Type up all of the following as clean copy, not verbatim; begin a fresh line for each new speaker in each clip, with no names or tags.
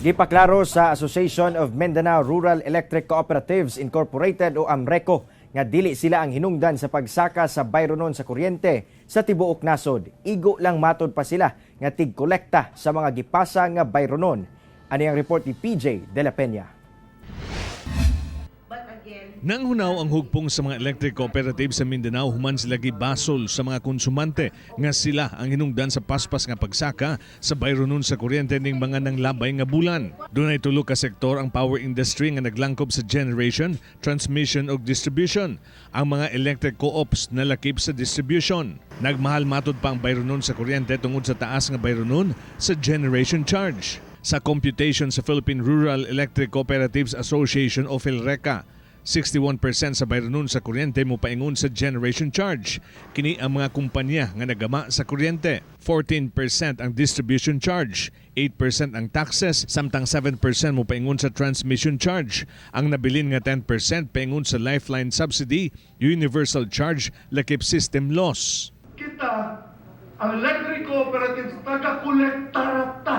Gipaklaro sa Association of Mindanao Rural Electric Cooperatives Incorporated o AMRECO nga dili sila ang hinungdan sa pagsaka sa bayronon sa kuryente sa tibuok nasod. Igo lang matod pa sila nga tigkolekta sa mga gipasa nga bayronon. Ani ang report ni PJ De La Peña.
Nanghunaw ang hugpong sa mga electric cooperative sa Mindanao human sila gibasol sa mga konsumante nga sila ang hinungdan sa paspas nga pagsaka sa bayronon sa kuryente ning mga nanglabay nga bulan. Dunay tulo ka sektor ang power industry nga naglangkob sa generation, transmission ug distribution. Ang mga electric co-ops nalakip sa distribution. Nagmahal matod pa ang bayronon sa kuryente tungod sa taas nga bayronon sa generation charge. Sa computation sa Philippine Rural Electric Cooperatives Association o PHILRECA, 61% sa bayronon sa kuryente mopaingon sa generation charge. Kini ang mga kumpanya nga nagama sa kuryente. 14% ang distribution charge, 8% ang taxes, samtang 7% mopaingon sa transmission charge. Ang nabilin nga 10% paingon sa lifeline subsidy, universal charge, lakip system loss.
Kita, ang electric cooperatives, taga-kolekta ta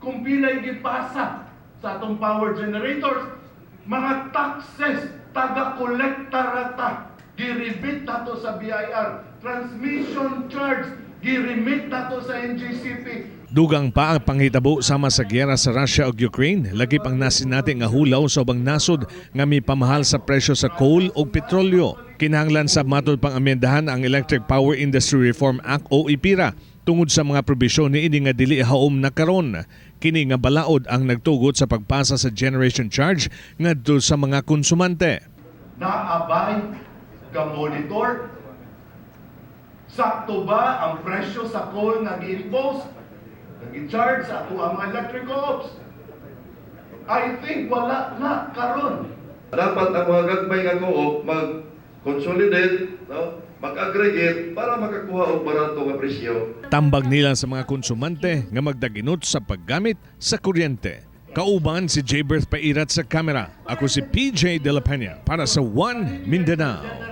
kung pilay gipasa sa atong power generators, mga taxes, taga-kolekta ta, giremit nato sa BIR, transmission charge, giremit nato sa NGCP.
Dugang pa ang panghitabo sama sa giyera sa Russia ug Ukraine, lagip ang nasinati nga hulaw sa ubang nasod nga mipamahal sa presyo sa coal ug petrolyo. Kinahanglan sa matod pang amyendahan ang Electric Power Industry Reform Act o EPIRA tungod sa mga probisyon niini nga dili haom na karon. Kini nga balaod ang nagtugot sa pagpasa sa generation charge ngadto sa mga konsumante.
Naa bay ga-monitor? Sakto ba ang presyo sa coal nga gi-impose, nga gi-charge sa ato ang mga electric co-ops? I think wala na karon.
Dapat ang mga gagmay nga co-op mag-consolidate, no? Mag-aggregate para makakuha og barato nga presyo.
Tambag nila sa mga konsumante nga magdaginot sa paggamit sa kuryente. Kauban si J. Berth Pairat sa kamera. Ako si PJ De La Peña para sa One Mindanao.